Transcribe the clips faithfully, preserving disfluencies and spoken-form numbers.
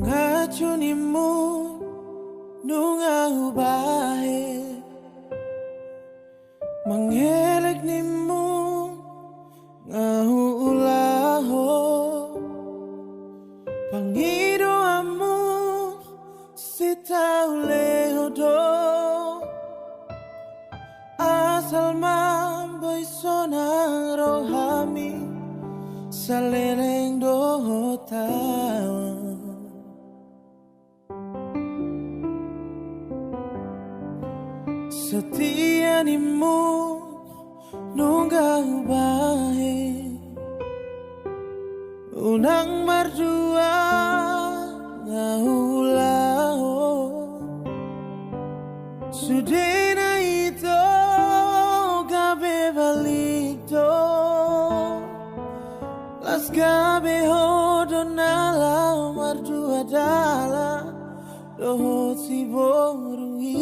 Pacu nimmu nunga hubahen, mangelek nimmu nga huulahon, pangidoanmu sitaulehon do. Asal ma boi sonang rohami, saleleng dohot taon. Setia nimmu nunga hubahen, unang mardua nga huulahon. Sudena ito gabe balik do, las gabe ho do na laho mardua dalan dohot si boru i.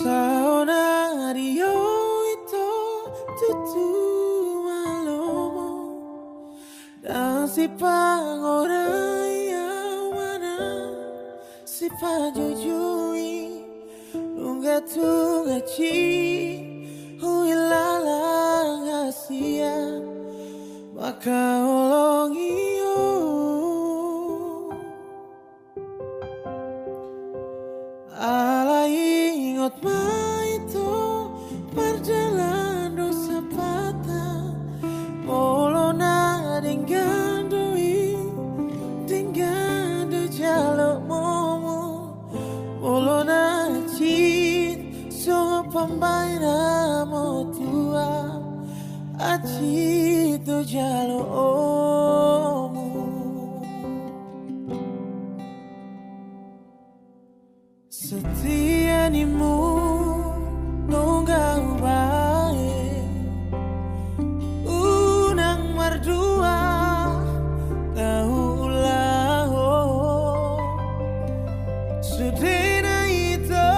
Saonari on ito tutu malomo, ndang sipangorai au manang sipajujui, nunga tung asi huhilala hasian mangkaholongi ho. Alai ingot ma ito, mardalan do sampatna. Molo na denggan do i, denggan do jaloonmu. Molo na hansit songon pambahen hamu tua, hansit do jaloonmu. Setia nimmu nunga hubahen, unang mardua nga huulahon. Sudena ito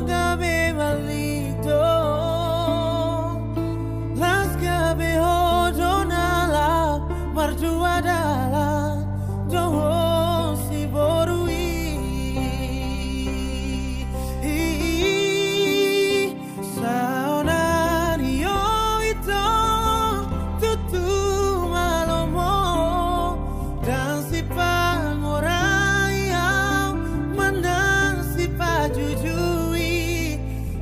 gabe balik do, las gabe ho do na laho mardua dalan dohot si boru i. Saonari on ito tutu malomo, ndang sipangorai au manang sipajujui,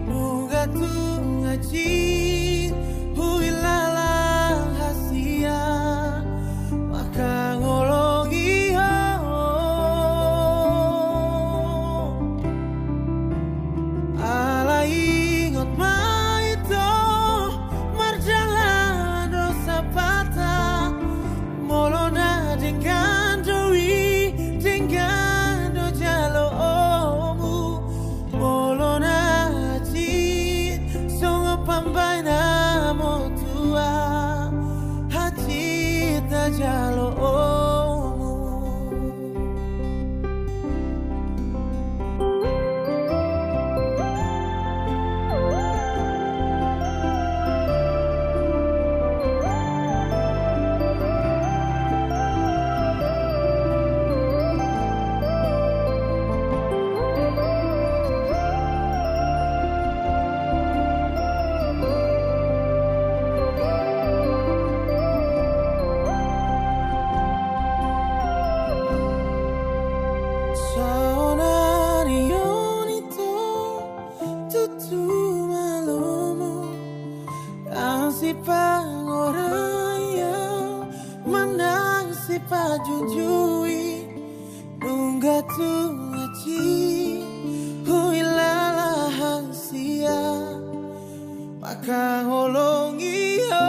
nunga tung asi huhilala hasian mangkaholongi ho. Alai ingot ma ito, mardalan do sampatna. Molo na denggan do i, denggan do jaloonmu. Molo na hansit songon pambahen hamu tua, hansit do jaloonmu. Saonari on ito tutu malomo, ndang sipangorai au manang sipajujui, nunga tung asi huhilala hasian mangkaholongi ho.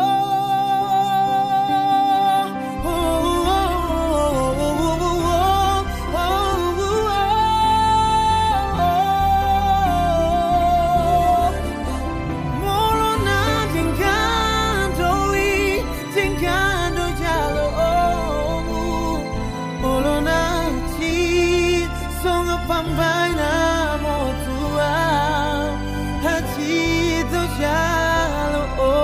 Molo na denggan do i, denggan do jaloonmu. Molo na hansit songon pambahen hamu tua, hansit do jaloonmu.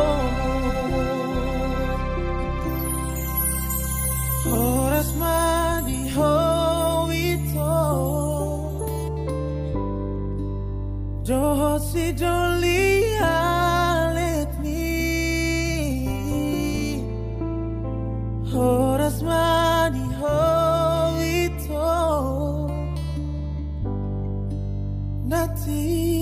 Doli alet ni horas ma di ho ito. Nanti